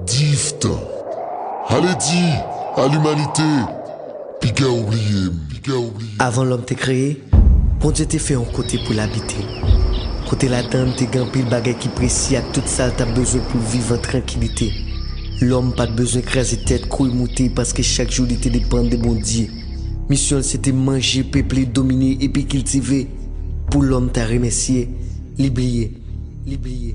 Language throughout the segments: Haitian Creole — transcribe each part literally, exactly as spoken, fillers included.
Gift. Ale di a limanite, piga w bliye m, piga w bliye m. Avan lòm te kreye, Bondye te fè yon kote pou l abite. Kote ladan l te gen anpil bagay ki presye ak tout sa l t ap bezwen pou l viv an trankilite. Lòm pa t bezwen kraze tèt, kouri moute, paske chak jou li te depann de Bondye. Misyon l se te manje, peple, domine epi kiltive. Pou lòm ta remèsye, li bliye. Li bliye.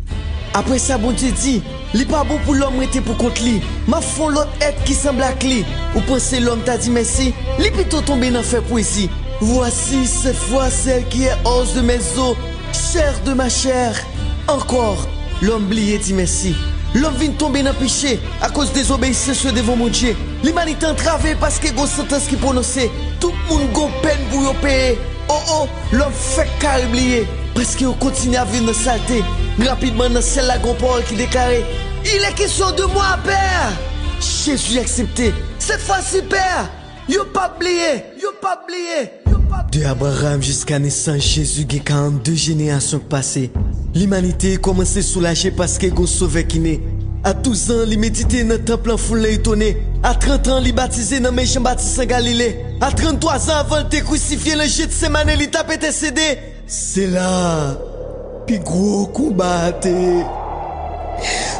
Apre sa, Bondye di, li pa bon pou lòm rete pou kont li. M ap fè yon lòt èt ki sanble ak li. Ou panse lòm ta di mèsi? Li pito tonbe nan fè pwezi. Voici cette fois celle qui est hors de mes os, chair de ma chair. Ankò, lòm bliye di mèsi. Lòm vin tonbe nan peche akoz dezobeyisans yo devan Bondye. Limanite antrave paske gon santans ki pwononse. Tout moun gon pèn pou yo peye. O, o, lòm fèk kare bliye, paske yo kontinye ap viv nan salte. Rapidman, nan syèl la, gon pawòl ki deklare, Il est question de moi, Père! Jezi aksepte. Cette fois-ci, Père, yo p ap bliye, yo p ap bliye, yo p ap. De Abraham jiska nesans Jezi, gen karannde jenerasyon k pase. Limanite kòmanse soulaje paske gon Sovè ki ne. A douz an, li medite nan tanp lan, foul lan etone. A trant an, li batize nan men Jan Batis an Galile. A tranntwa zan, avan l te krisifye nan Jetsemane, li t ap entèsede. Se la pi gwo konba a te ye.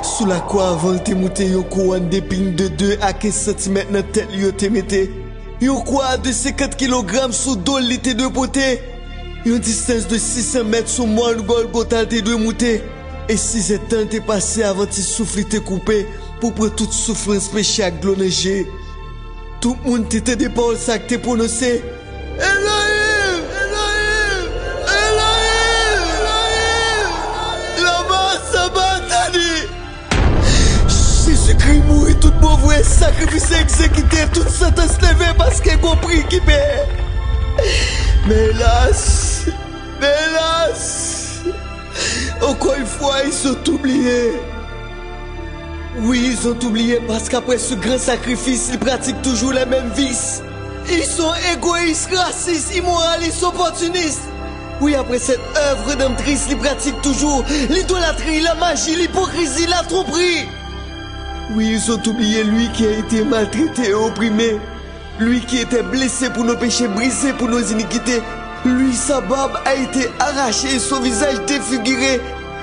Sou lakwa, avan l te moute, yon kouwòn depin de de a kenz santimèt nan tèt li yo te mete. Yon kwa de senkant kilogram sou do l li te dwe pote. Yon distans de sis san mèt sou mòn Gòlgota l te dwe moute. E sizèdtan te pase avan ti souf li te koupe pou pran tout soufrans peche ak dlo nan je. Tout moun te tande pawòl sa k te pwononse, Elohim, Elohim, Elohim, Elohim, lama sabachthani? Jezikri mouri tout bon vre, sakrifis egzekite, tout santans leve paske gon pri ki peye. Men elas, men elas, encore une fois, ils ont oublié. Oui, ils ont oublié parce qu'après ce grand sacrifice, ils pratiquent toujours les mêmes vices. Ils sont égoïstes, racistes, immoralistes, opportunistes. Oui, après cette œuvre rédemptrice, ils pratiquent toujours l'idolâtrie, la magie, l'hypocrisie, la tromperie. Oui, ils ont oublié lui qui a été maltraité et opprimé. Lui qui était blessé pour nos péchés, brisé pour nos iniquités. Lui, sa barbe a été arrachée et son visage défiguré.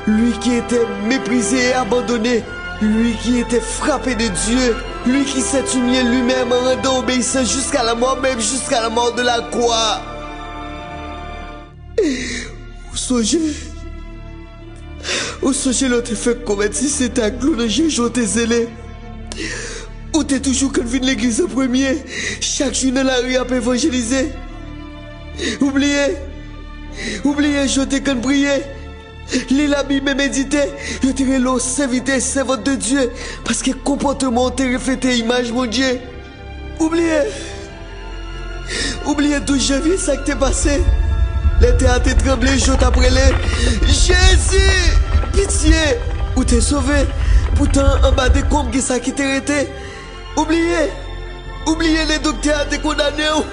Lui qui était méprisé et abandonné. Lui qui était frappé de Dieu. Lui qui s'est humilié lui-même en rendant obéissance jusqu'à la mort, même jusqu'à la mort de la croix. Ou sonje? Ou sonje lè w te fèk konvèti, se te ak dlo nan je w te zele. Ou te toujou konn vin legliz an premye, chak jou nan lari ap evanjelize. Ou bliye? Ou bliye jan w te konn priye, li Labib e medite? Yo te rele w sèvitè, sèvant de Dye, paske konpòteman w te reflete imaj Bondye. Ou bliye? Ou bliye douz janvye sa k te pase? Lè tè a te tranble, je w t ap rele, Jezi, pitye! Ou te sove. Poutan, anba dekonb, gen sa ki te rete. Ou bliye? Ou bliye lè doktè a te kondane w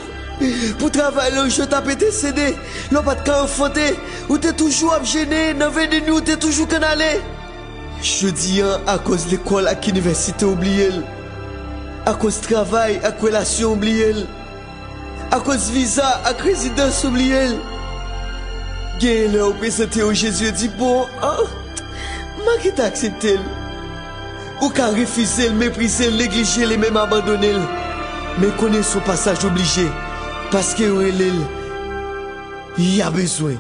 pou travay la, je w t ap entèsede? Lè w pa t ka anfante, ou te toujou ap jene, nan ven de nwi, ou te toujou konn ale. Jodi a, akoz lekòl ak inivèsite, ou bliye l. Akoz travay ak relasyon, ou bliye l. Akoz viza ak rezidans, ou bliye l. Genyen lè ou prezante yo Jezi, yo di, bon, an, m a gentan aksepte l. Ou ka refize l, meprize l, neglije l e menm abandone l. Men konnen se yon pasaj oblije, paske yo rele l, y a bezwen.